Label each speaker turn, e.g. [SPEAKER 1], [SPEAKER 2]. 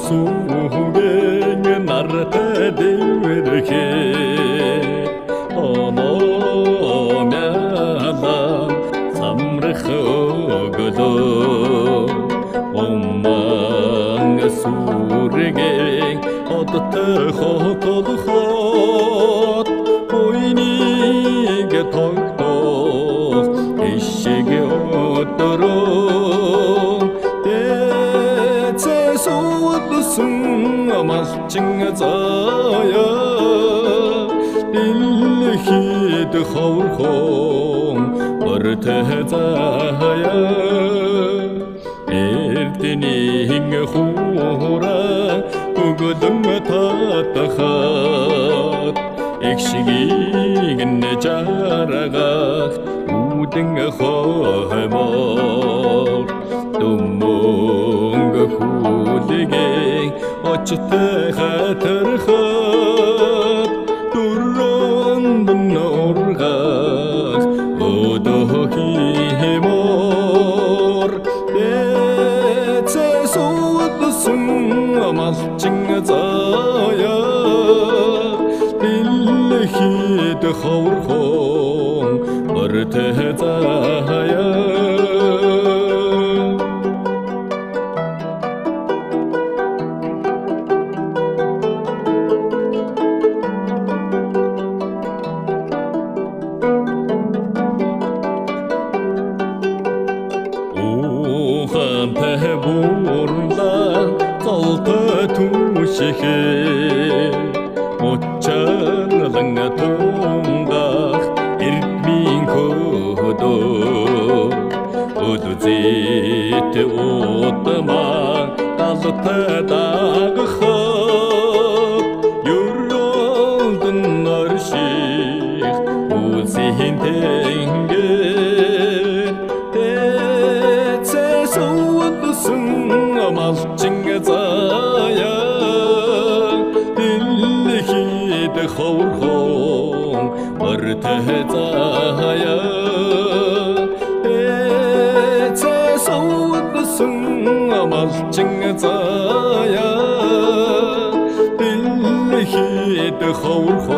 [SPEAKER 1] Сүгэн нартай дэвэрхээ оноо мялан самрах өглөө уман сүргэн одтой хотолхот буйныг тогтоох ишиг өдрөө суудсан малчин заяа дэлхийд ховорхон мөртэй заяа эрдэнийн хуурай өгөлөн татахад их шигийг нь жаргах үүдэн хоймоор дүмөнгө хүлэгээ очтой хатархад дөрөнд нь ургах өдөө хиймор дэцээ суудсан малчин заяа дэлхийд ховорхон мөртэй заяа. Ухаантай бурлаа золтой түшихээ учарлан тунгах эрдмийн хөдөө өлзийт удмаа галтай дагахад ерөөлд нь орших үлсийн тэнгэр тэцээ суудсан малчин заяа дэлхийд ховорхон мөртэй заяа тэцээ суудсан малчин заяа дэлхийд ховорхон